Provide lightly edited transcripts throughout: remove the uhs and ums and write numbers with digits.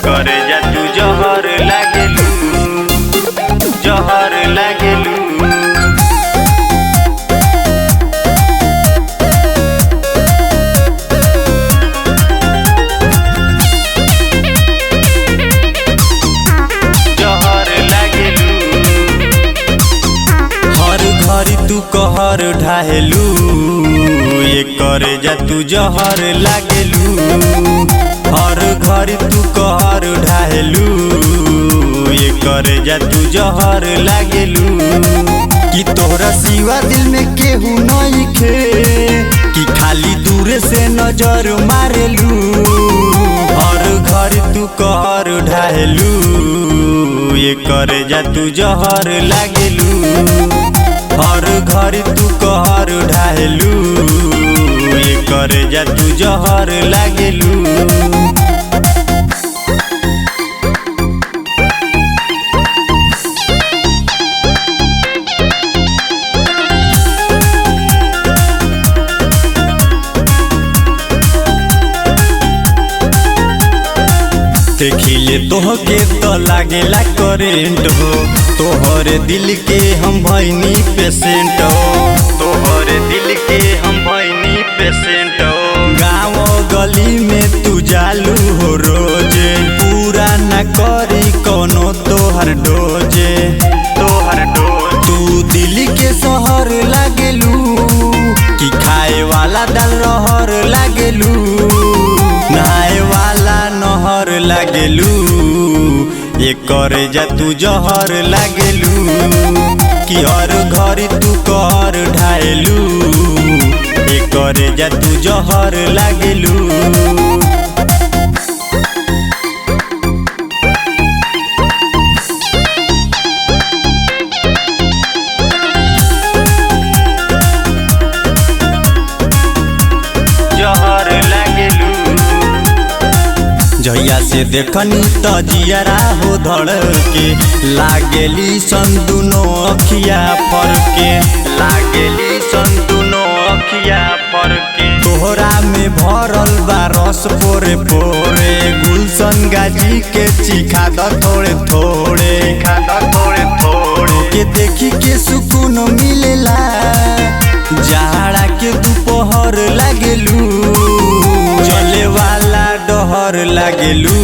करे जा तू जहर लागेलू, जहर लागेलू। जहर लागेलू। हर घड़ी तू कहर ढाहेलू, ये करे जा तू जहर लागेलू। हर घड़ी तू कहर ढाहेलू, ये करे जा तू जहर लागेलू। कि तोहरा सिवा दिल में केहू नइखे, कि खाली दूर से नजर मारेलू। हर घड़ी तू कहर ढाहेलू, ये करे जा तू जहर लागेलू। हर घड़ी तू कहर ढाहेलू, ये करे जा तू जहर लागेलू। देखिले तोहके तो लागेला करेंट हो, तोहरे दिल के हम भैनी पेशेंट हो, तोहरे दिल के हम भैनी पेशेंट हो। गाँव गली में तू जालू हो रोजे, पूरा न करी कोनो तोहर डोजे, तोहर डोज। तू दिल के शहर लागेलू, कि खाए वाला दाल रहर लागेलू, नहाए वाला नहर लागेलू। ये करे जा तू जहर लागेलू, कि हर घड़ी तू कहर ढाहेलू। ये करे जा तू जहर लागेलू। जहर लागेलू। जहिया से देखनी त जियरा हो धड़ के, लागेली सन दुनो अखिया फर के, लागेली सन दुनो अखिया फर के। तोहरा में भरल बा रस पोरे पोरे, गुलशन गाजी के चिखा द थोड़े थोड़े, चिखा द थोड़े थोड़े। के देखी के सुकून मिलेला, जाड़ा के दोपहर लागेलू, चले वाला डहर लागेलू।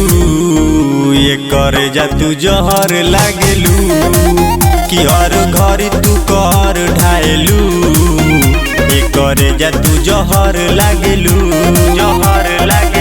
ये करे जा तू जहर लागेलू, कि हर घड़ी तू कहर ढाहेलू। ये करे जा तू जहर लागेलू, जहर लागेलू।